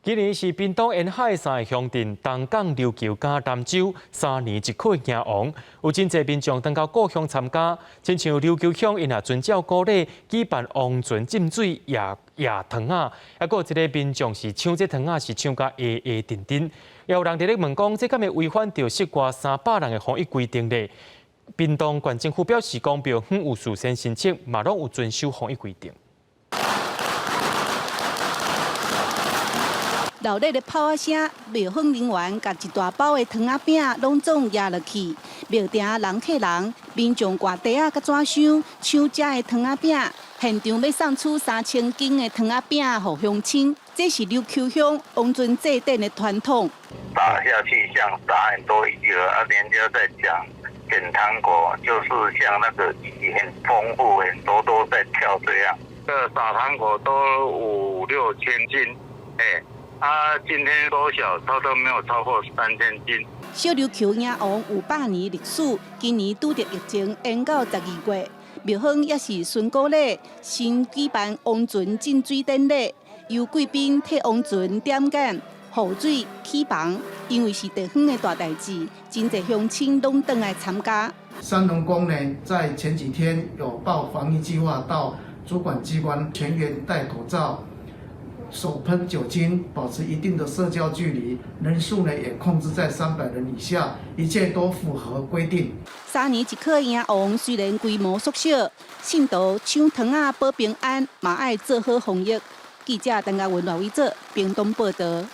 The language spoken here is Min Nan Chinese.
今年是屏東沿海三个鄉鎮東港、琉球佮南州3年一考的迎王，有真濟民眾轉到故鄉參加。親像琉球鄉，𪜶也遵照古禮舉辦王船浸水掖掖糖仔，猶閣有一个民眾是搶這糖仔是搶甲會會振振。也有人佇咧問講，這敢會違反著室外300人的防疫規定咧？屏東縣政府表示講，廟方有事先申請，嘛攏有遵守防疫規定。熱烈的炮仔聲，廟方人員共一大包的糖仔餅攏總掖落去。廟埕人客人，民眾掛袋仔佮紙箱搶遮的糖仔餅，現場欲送出3000斤的糖仔餅予鄉親。這是琉球鄉王船祭典的傳統。撒下去像撒很多魚啊，人家在講撿糖果，就是像那個魚很豐富，很多都在跳這樣。這撒糖果都五六千斤，欸。啊，今天多少？差不多沒有超過3000斤。小琉球迎王有100年歷史，今年拄著疫情延到12月。廟方也是循古禮，先舉辦王船浸水典禮，由貴賓替王船點簡、雨水起房。因為是地方的大代誌，真濟鄉親攏轉來參加。三龍宮呢，在前幾天有報防疫計劃到主管機關，全員戴口罩，手噴酒精，保持一定的社交距離，人數呢也控制在300人以下，一切都符合規定。三年一考迎王雖然規模縮小，信徒搶糖仔保平安，嘛愛做好防疫。記者陳嘉文、賴偉哲，屏東報導。